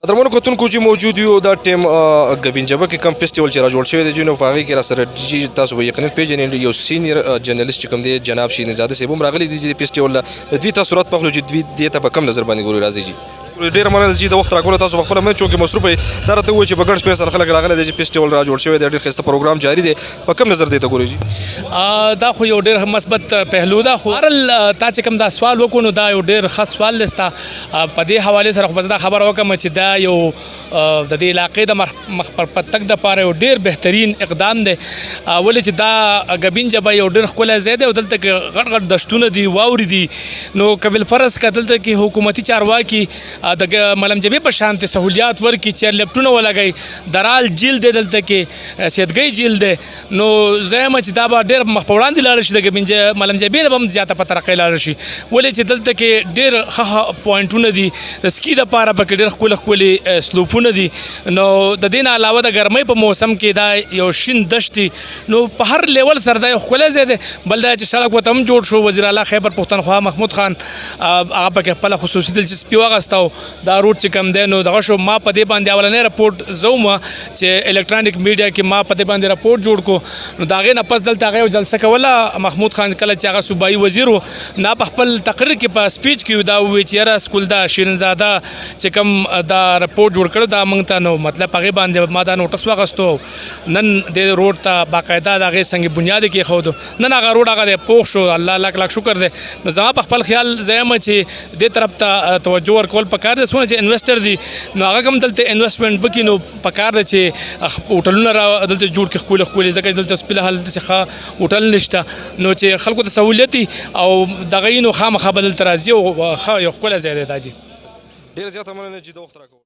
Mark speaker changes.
Speaker 1: قدرمنو کتونکو چې موجود یو دا ټیم غوین جبه کې کم فیسټیوال چې را جوړ شوی دی جنو فاغي کې را سره چې تاسو به یقینا پیژنئ، یو سینیئر جرنالست چې کوم دی، جناب شین زاده صاحب هم راغلي دي چې فیسټیوال دوی تاثرات پخلو چې دوی دې ته په کم نظر باندې ګوري. راځي جی، ډیر مننه چې د وخت راکولو. تاسو خپل مې چونکه مصروف یې، دا راته وایي چې په ګڼ شمېر سره خلک راغلي دي چې فیسټیوال را جوړ شوی دی، ډیر ښایسته پروګرام جاری دی، په کم نظر دې ته ګوري جی؟
Speaker 2: دا خو یو ډیر مثبت پهلو ده، خو هرل تا چې کوم دا سوال وکړو نو دا یو ډیر ښه سوال دی ستا. په دې حوالې سره خو به زه دا خبره وکړم چې دا یو د دې علاقې د مخ پر پرتګ دپاره یو ډیر بهترین اقدام دی، ولې چې دا ګبین جبه یو ډیر ښکلی ځای دی او دلته کې غټ غټ دشتونه دي، واورې دي. نو که بالفرض که دلته کې حکومتي چارواکي د ملم جبې په شان ته سهولیات ورکړي، چیر لفټونه ولګوي، درال جیل دی، دلته کې سیدګۍ جیل دی، نو زه یم چې دا به ډېر مخ په وړاندې لاړ شي، د ملم جبې نه به هم زیاته په ترقۍ لاړ شي، ولې چې دلته کې ډېر ښه ښه پوینټونه دي، د سکي دپاره پکې ډېر ښکلي ښکلي سلوپونه دي. نو د دې نه علاوه د ګرمۍ په موسم کې دا یو شین دشت دي، نو په هر لیول سره دا یو ښکلی ځای دی. بل دا چې سړک ورته هم جوړ شو، وزیر اعلی خیبر پښتونخوا محمود خان هغه پکې خپله خصوصي دلچسپي واخیسته او دا روډ چې کوم دی نو دغه شو. ما په دې باندې اولنی رپورټ زه وم چې الکترونیک میډیا کې ما په دې باندې رپورټ جوړ کو. نو د هغې نه پس دلته هغه یو جلسه کوله محمود خان، کله چې هغه صوبایي وزیر و، نه په خپل تقریر کې، په سپیچ کې دا وویل چې یاره سکول دا شیرینزاده چې کوم دا رپورټ جوړ کړو دا موږ ته، نو مطلب هغې باندې ما دا نوټس واخیستو. نن دې روډ ته باقاعده د هغې سنګ بنیاد کېښودو، نن هغه روډ هغه دی پوخ شو، الله لاک لاک شکر دی. نو زما په خپل خیال زه یم چې دې طرف ته توجه ورکول پکار دی، څونه چې انویسټر دي نو هغه کوم دلته انویسټمنټ وکړي، نو پکار دی چې هوټلونه را دلته جوړ کړي ښکلي ښکلي، ځکه چې دلته فی الحال داسې ښه هوټل نشته. نو چې خلکو ته سهولیت وي او دغه یې نو خامخا به دلته راځي او ښه یو ښکلی ځای دی دا جي.
Speaker 1: ډیر زیاته مننه چې د وخت راکولو.